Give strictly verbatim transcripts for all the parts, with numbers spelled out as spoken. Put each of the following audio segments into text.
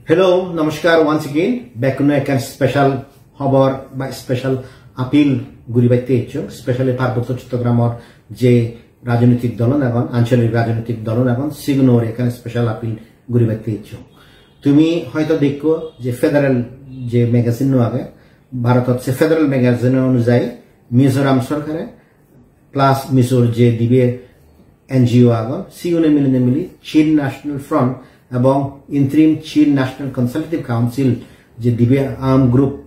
Hello, namaskar once again. Bekkuno ekkan special hobor ba special appeal guribatte ecchong, specially Parbotto Chottogramor je rajnitik dolun agon, ancholik rajnitik dolun agon, sigunore ekkan special appeal guribatte ecchong. Tumi hoyto dekko je federal je magazine no age, Bharotot se federal magazine onujayi Mizoram sorkare plus Mizor je dibe N G O agon, siune milinei mili Chin National Front ebong Interim Chin National Consultative Council je dibe arm group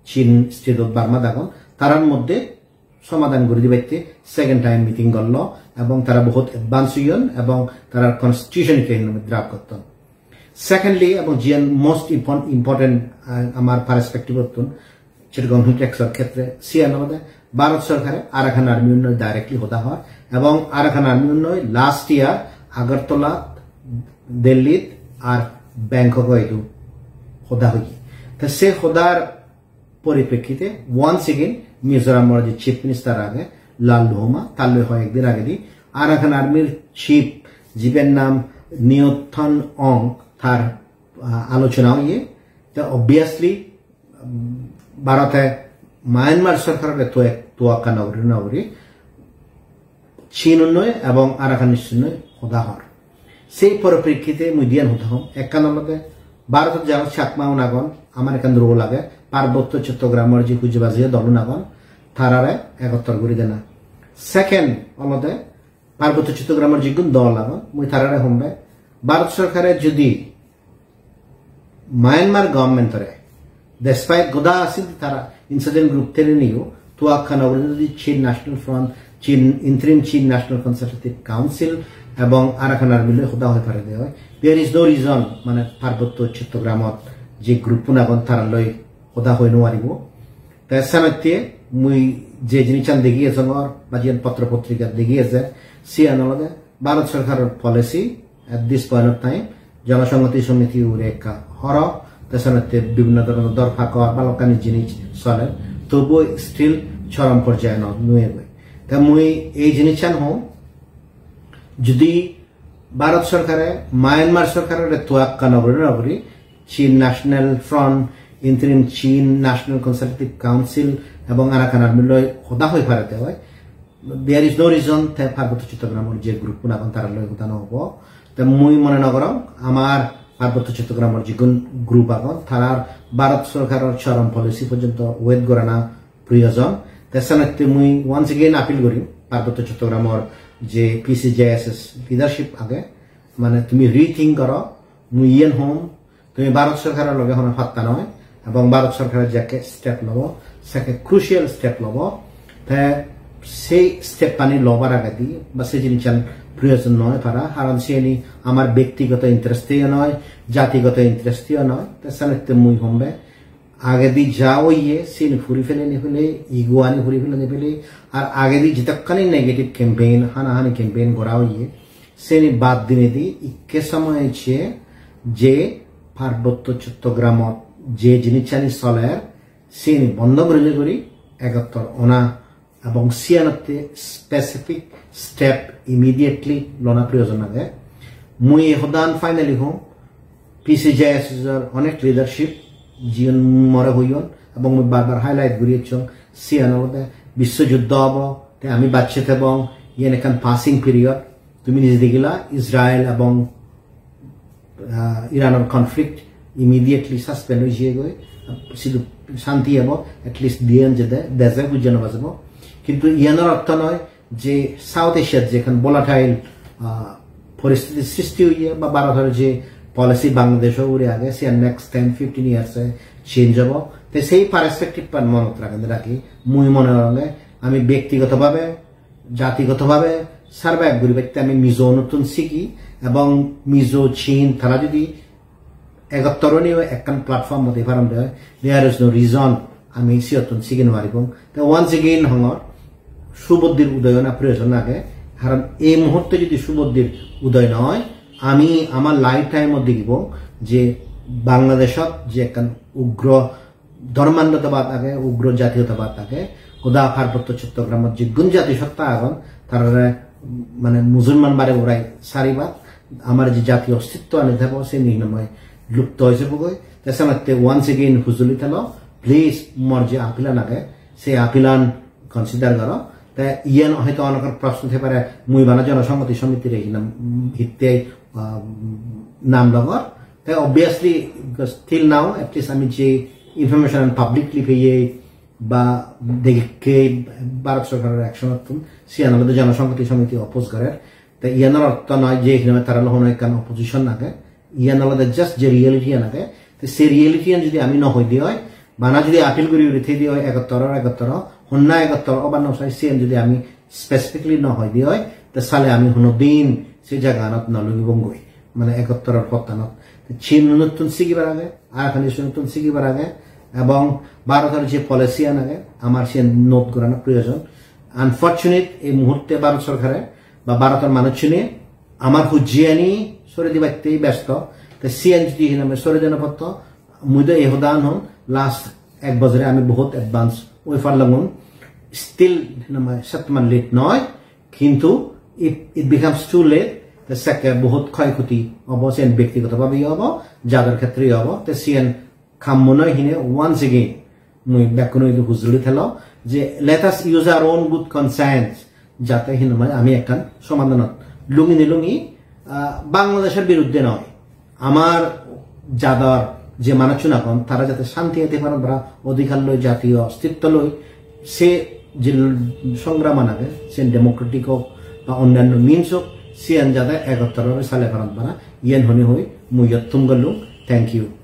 Chin state-ot Burma-t agon, tarar moddhe somadan guri dibatte second time meeting gollo ebong tara bohut advance oyon ebong tarar constitution ekkan draft gotton. Secondly, ebong jiyan most impor-, important, ah, amar perspective-ottun, Chittagong Hill Tracts-or khetre, siyan olode Bharat sorkare Arakan Army-unnoi directly hoda hor, ebong Arakan Army-unnoi last year Agartala, Delhi ar Bangkok-o idu hoda hoye. Te se hodar poriprekkite once again Mizoramor je Chief Minister age Lalduhoma, tar loi hoyek din agedi Arakan Army-r chief, jiber nam Neo Than Aung, tar, ah, alochona oye. Te obviously, um, Bharote Myanmar sorkarore tuak-, tuakka noguri noguri Chin-unnoi ebong Arakanese-unnoi hoda hor. Sei poriprekkite mui diyan hoda hom. Ekkan olode Bharotot jara Chakma-un agon, amar ekkan role age, Parbotto Chottogramor je pujibaji dolun agon, tarare egottor guri dena. Second olode Parbotto Chottogramor jigun dol agon, mui tarare hombe, Bharat sorkare jodi Myanmar government-ore, despite goda sindi tara insurgent group thenei niyo, tuakka noguri jodi Chin National Front, Chin, Interim Chin National Consultative Council ebong Arakan Army loi hoda hoi pare de oi, there is no reason, mane Parbotto Chottogramot je group-un agon tara loi hoda hoi no paribo. Te senotte mui je jinissan degi ejongor ba jiyan potro potrikat degi eje, siyan olode Bharat sorkaror policy at this point of time, Jonosonghoti Somiti ugure ekka horok, te senotte bibhinno dhoronor dor pakor balokkani jinis soler, tobuo still chorom porjaye no nuyegoi. Te mui ei jinissan hom, judi Bharat sorkare Myanmar sorkarore tuakka noguri noguri Chin National Front, Interim Chin National Consultative Council ebong Arakan Army loi hoda hoi pare de oi, there is no reason te Parbotto Chottogramor je group-un agon tara loi hoda no hobo. Te mui mone no gorong amar Parbotto Chottogramor jigun group agon tarar Bharat sorkaror chorom policy porjonto wait gorana proyojon. Te senotte mui once again appeal gorim Parbotto Chottogramor je P C J S S leadership age, mane tumi rethink goro, mui iyen hom, tumi Bharat sorkaror loge hono patta noi, ebong Bharat sorkare jekke step lobo, sekke crucial step lobo, te sei step ani lobar agedi ba sei jinissan proyojon noi para, karon siyeni amar bektigoto interest-eyo noi, jatigoto interest-eyo noi, te senotte mui hombe agedi ja oye siyeni puri peleni pele, ego ani puri peleni pele, ar agedi jedokkani negative campaign, hanahani campaign gora oye, siyeni bad dinedi ikke somoy ecche je Parbotto Chottogramot je jinissani soler, siyeni bondo gurile guri egottor ona ebong siyanotte specific step immediately lona proyojon age. Mui ei hodan finally hom, P C J S S-or onek leadership jiun more hoyon ebong mui bar bar highlight guri ecchong, siyan olode biswo juddho obo, te ami bacche thebong, iyen ekkan passing period. Tumi nije degila Israel ebong ah, Iranor conflict immediately suspend oi jiyegoi, sidu shanti ebo, at least diyen jede, deje hujje no bajebo. Kintu iyanor ortho noi je South Asia-t je ekkan volatile, ah, poristiti sristi oye ba Bharotor je policy Bangladesh-o ugure age, siyan next ten fifteen years-e change obo. Te sei perspective-an monot ragenei ragi, mui mone goronge ami bektigoto bhabe jatigoto bhabe survive guribatte ami Mizo-unottun sigi ebong Mizo, Chin tara jodi egottor oinei ekkan platform-ot ei paron de oi, there is no reason ami siyottun sigi no paribong. Te once again hongor, subuddir udoy ona proyojon age, karon ei muhurte jodi subuddir udoy no oi, ami amar lifetime-ot degibong je Bangladeshot je ekkan ugro dhormandotabad age, ugro jatiyotabad age, goda Parbotto Chottogramot jigun jatisotta agon, tarare, mane, Musulman bare urai saribat, amar je jatiyo ostitto ani thebo, seni hinamoi lupto oi jebogoi. Te senotte once again hujuli thelo, please mor je appeal an age, se appeal an consider goro. Te iyen hoito onokor proshno thei pare, mui bana Jonosonghoti Somitire hinam, hitte, ah, nam logor. Te obviously, because till now, at least ami je information an publicly peye ba degikke Bharat sorkaror action ottun, siyan olode Jonosonghoti Somiti oppose gorer. Te iyanor ortho noi je hinam tara loi hono ekkan opposition age. Iyan olode just je reality an age. Te se reality an jodi ami no hoi di oi, bana jodi appeal guri guri thei di oi, egottor or egottor, honna egottor obar no sai, siyan jodi ami specifically no hoi di oi, te sale ami hono din se jaganot no lugibongoi, mane egottor or pottanot. Te Chin unottun sigibar age, Arakan issue unottun sigibar age, ebong Bharotor je policy an age, amar siyan note gorana proyojon. Unfortunate, ei muhurte Bharot sorkare ba Bharotor manuchchune amar hujjiyani sore dibatte besto. Te siyan jodi hiname sore dena potto, mui do ei hodan hon, last ek bojore ami bohut advance oi parlangun, still hiname setman late noi, kintu if it becomes too late, te sekke bohut khoy khoti obo, siyan bektigoto bhabe obo, jador khetre obo, te siyan kammo noi hine once again mui bekkuno idu hujuli thelo je let us use our own good conscience, jate hinamai ami ekkan somadhanot lungi nilungi, ah, Bangladeshor biruddhe noi, amar jador je manuchun agon tara jate shanti ete paron, bara odhikar loi, jatiyo ostitto loi, se je songraman age, sen democratic hok ba onnanno means hok, siyan jate egottor bhabe sale paron para, iyen honi hoi mui iyot thum gollung. Thank you.